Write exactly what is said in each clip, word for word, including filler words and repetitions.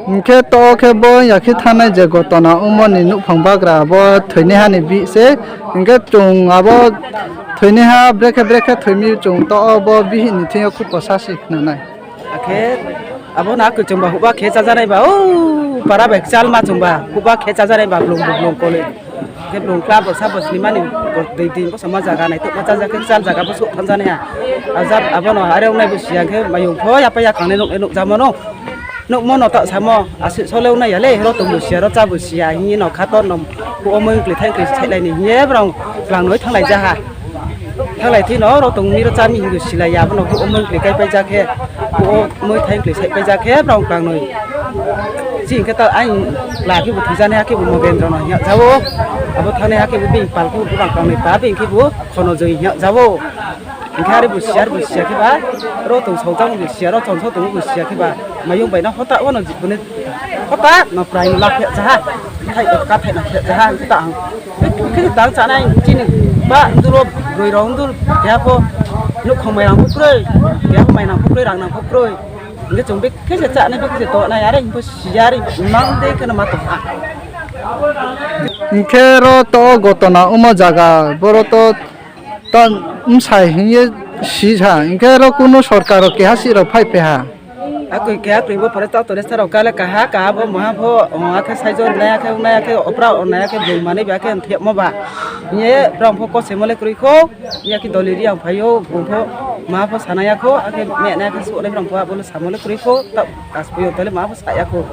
Hing khe to khe bo yakhe thanngnai je gotona ongmo ni nouhphang bagra bo thoinaiha ni bihih se. Hing khe chung abo thoinaiha brekhe brekhe thoi mi chung to bo bihih ni thing yo khupo sasi khna nai. Akhe abo no akhe chungba huhba khe chajanai ba, o para bai kchalma chungba huhba khe chajanai ba blung blung koli. Khe blung kla bo sa bo sini mani bo dei dei bo sama zaga nai to ma chaja khe chal zaga bo souh thanng janai ha. Abo no are ongnai bo siya khe mayung pho yapai ya khangnai nouh, nouh jamo no. Nouhmo no ta samo, asuh sole ongnai ya le, ro tong bo siya, ro chá bo siya, hing ye no khator no, huh o mui kloi thai kloi saihlai ni hing ye brao klangnoi thannglai ja ha. Thannglai thei no, ro tong mi ro chá mi hing bo silai ya, abo no huh o mui kloi kaipai ja khe, huh o mui thai kloi saihpai ja khe, brao klangnoi. Chini khe ta aini kla khebu thoijanaiha khebu Mogendro no hing yag ja ou. Abo thanngnaiha khebu bini pal khebu brao klangnoi pa, bini khebu Khonojoi hing yag ja ou. Hing khe are bo siya, are bo siya kheba, ro tong saojang bo siya, ro chonsao tong bo siya kheba, mayung bai no hota wo no jiboni hota no prai no la pheh ja ha, thai ka thai no pheh ja ha, hing khe ta ang, khe ta ang chanai chini ba ndul wo broi rao ndul keha pho nouhkhong mainang pho kroi, keha pho mainang pho kroi, rang nang pho kroi, hing khe chung bekhe se chánai, bekhe se tongnai, are hing pho siya, are mang dei khe no ma tong ha. Hing khe ro to gotona ongmo zaga, boro to ta bsai hing ye si ha, hing khe ro kunu sorkar rao keha si rao phaiphai ha. Akoi keha kroi bo pore ta tore sa rao kale kaha, kaha bo maha pho, o, akhe saijo rinai, akhe ongnai, akhe opra ongnai, akhe bung manai ba, akhe thepmo ba. Hing ye brao pho kosemo le kroi khou, hing ye akhe doli ri ang phai ou, bung pho maha pho sanai ya khou, akhe mehnai, akhe souhnai brao pho abo le samo le kroi khou, ta kaspo yo tole maha pho sa ya khou.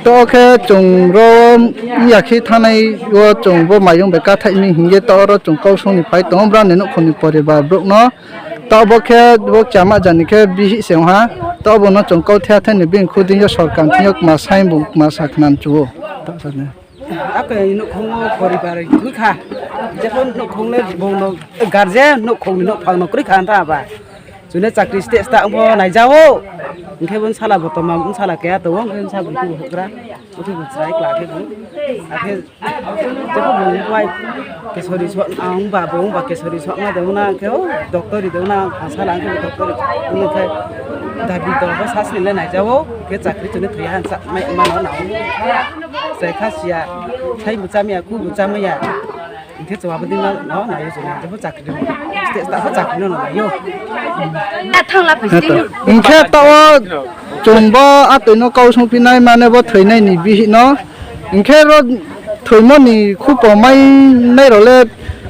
To khe chung ro yakhe thanngnai wo chung bo mayung bai kathaih mi hing ye to ro chung kau song ni phai tong ou, brao ni nouhkhong ni poribar brouh no. Taoh bo khe bo kchama jani khe bihih se ong ha. Taoh bo no chung kau thea thai ni bini khuding yo sorkar thing yo kma sai bung kma sa khna chu ou. Taoh sa le. Akhe nouhkhong wo poribar kroi kha. Jepho nouhkhong le bung no guardian nouhkhong ni nouhphang no kroi kha ta ba. Chung le chakri steh sta ong pho naija ou. Hing khe bo bsala bo tongma bsala keha tong ou, hing khe bsa bung khe bo houhgra. Bo khe bo chrai kla khe bo. Akhe jepho bung bai kesori so ang ba, bung ba kesori so ma de na khe o doctor ri de na, ang sala ang khe doctor ri. Hing khe dabi dol pho sasni le naija ou, khe chakri chung le thoi ya ha sa mai ma no na. Chrai kha siya, sai bo chámai ya, ku bo chámai ya. Hing khe chung abo dei no nai ou, chung jepho chakri, steh sta pho chakri no nai ou. Hing khe taoh wo chung bo atoi no kau songphi nai mane bo thoinai ni bihih no. Hing khe ro thoimo ni khupo mai nai rao le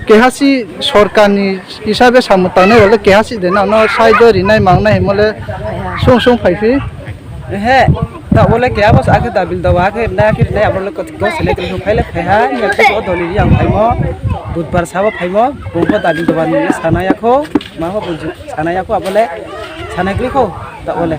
keha si sorkar ni hisabe samung tangnai rao le keha si de na no sai do rinai mang nai hingmo le song song phaiphi. He, taoh wo le keha bo sa khe dabil dawa khe rinai khe rinai abo le koti ko select ri phai le phai ha, hing khe bo doli ri ang phaimo, budbar sa wo phaimo, bung pho dabil dawa ni le sanai ya khou, ma pho bung sanai ya khou abo le, sanai kroi khou, taoh wo le.